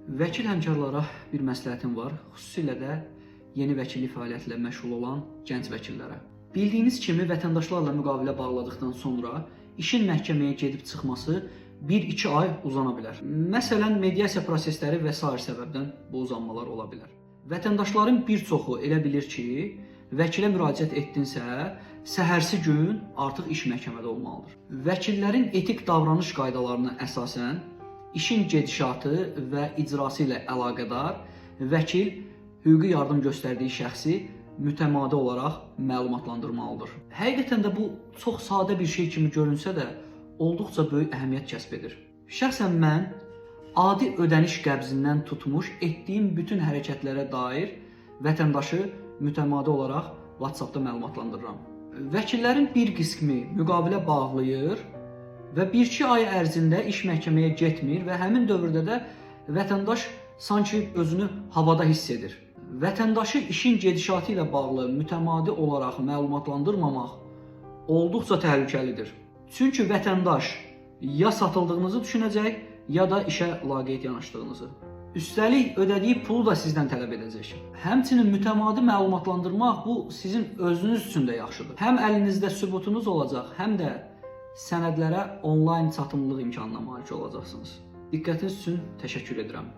Vəkil həmkarlara bir məsləhətim var, xüsusilə də yeni vəkillik fəaliyyəti ilə məşğul olan gənc vəkillərə. Bildiyiniz kimi vətəndaşlarla müqavilə bağladıqdan sonra işin məhkəməyə gedib çıxması 1-2 ay uzana bilər. Məsələn, mediasiya prosesləri və sair səbəbdən bu uzanmalar ola bilər. Vətəndaşların bir çoxu elə bilir ki, vəkilə müraciət etdinsə, səhərsi gün artıq iş məhkəmədə olmalıdır. Vəkillərin etik davranış qaydalarına əsasən işin gedişatı və icrası ilə əlaqədar vəkil hüquqi yardım göstərdiyi şəxsi mütəmadi olaraq məlumatlandırmalıdır. Həqiqətən də bu çox sadə bir şey kimi görünsə də, olduqca böyük əhəmiyyət kəsb edir. Şəxsən mən adi ödəniş qəbzindən tutmuş etdiyim bütün hərəkətlərə dair vətəndaşı mütəmadi olaraq WhatsApp-da məlumatlandırıram. Vəkillərin bir qismi müqavilə bağlayır və 1-2 ay ərzində iş məhkəməyə getmir və həmin dövrdə də vətəndaş sanki özünü havada hiss edir. Vətəndaşı işin gedişatı ilə bağlı mütəmadi olaraq məlumatlandırmamaq olduqca təhlükəlidir. Çünki vətəndaş ya satıldığınızı düşünəcək, ya da işə laqeyd yanaşdığınızı. Üstəlik ödədiyi pulu da sizdən tələb edəcək. Həmçinin mütəmadi məlumatlandırmaq bu sizin özünüz üçün də yaxşıdır. Həm əlinizdə sübutunuz olacaq, həm də sənədlərə onlayn çatımlılıq imkanına malik olacaqsınız. Diqqətiniz üçün təşəkkür edirəm.